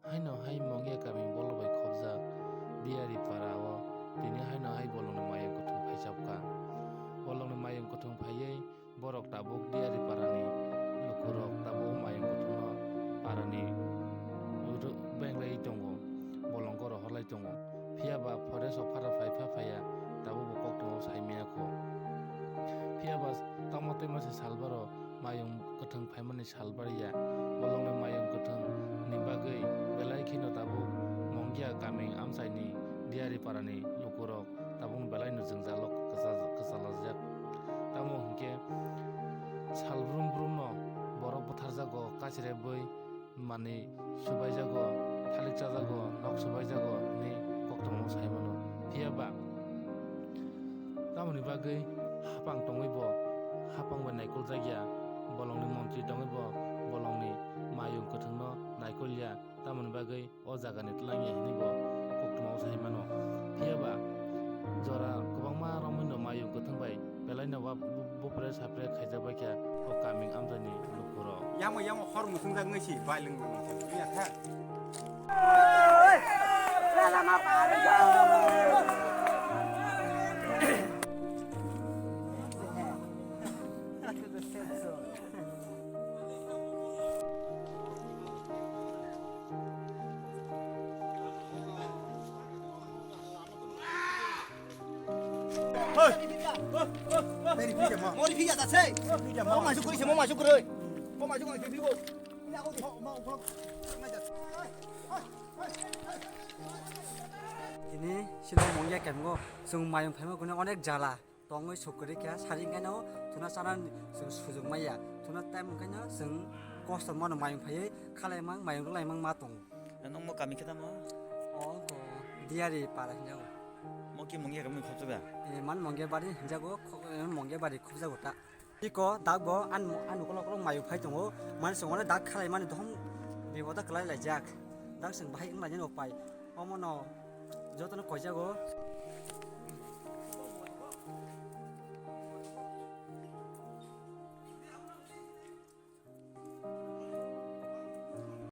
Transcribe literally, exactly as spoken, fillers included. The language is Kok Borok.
Haino hai Mongya kami bolo bai khopjak Diari para o tini haino hai bolongni mayung kwthwng phaisapkha. Bolongni mayung kwthwng phaiwi borok tabuk Diari parani lukurok tabuk mayung kwthwngno parani ru-, benglaiwi tongo, bolongo rohorlai tongo. Phiya ba forest o phara phai pha phaiya tabuk bo koktwmao sai maya kho. Phiya ba tamo twi masa salbaro mayung kwthwng phaimani sal bariya, bolongni mayung kwthwng ni bagwi belai kheno tabuk Mongya kami amchaini Diari parani lukurok tabuk belaino jwngjalo kwchajak, kwchalajak. Tamo hwnkhe sal brum brumno borok butharjago, kachirebwi manwi subaijago, thalik chajago, nok subaijago hwnwi koktwmao sai mano. Phiya ba tamoni bagwi hapang tongwi bo hapang bai naikoljakya, bolongni montri tongwi bo bolongni mayung kwthwngno naikolya, tamoni bagwi o jagani twlangya hwnwi bo koktwmao sai mano. Phiya ba jora kwbangma romwino mayung kwthwng bai belaino ba bu-, bupre sapre khaijak bai kha o kaming amchaini lukurok. Yamo yamo hor muchungjak wngwi si bai lwng wngwi si ya kha. Mori pija ta sei. Mo maju kuri se, mo maju kuri. Mo maju kuri se. Tini sino Mongya kemgo chwng mayung phaima kune onek jala. Tongwi sukri khe sari wngkhaino thuna chana chwng sujung maya. Thuna time wngkhaino chwng kosto mano mayung phaiwi khalaimang mayung rwlaimang ma tongo. Nokmo kami khe tamo? O ko Diari para hinjago. Mo ki Mongya kami khopjago? E, man Mongya bari hinjago, kho-, e, Mongya bari khopjago ta. Iko dakbo an, an ukolok ukolok mayung phai tongo. Man chwng dak khalaimani dohom biboda kwlai laijak. Dak chwng bahai wnglainani upai. Omono jotono koijago.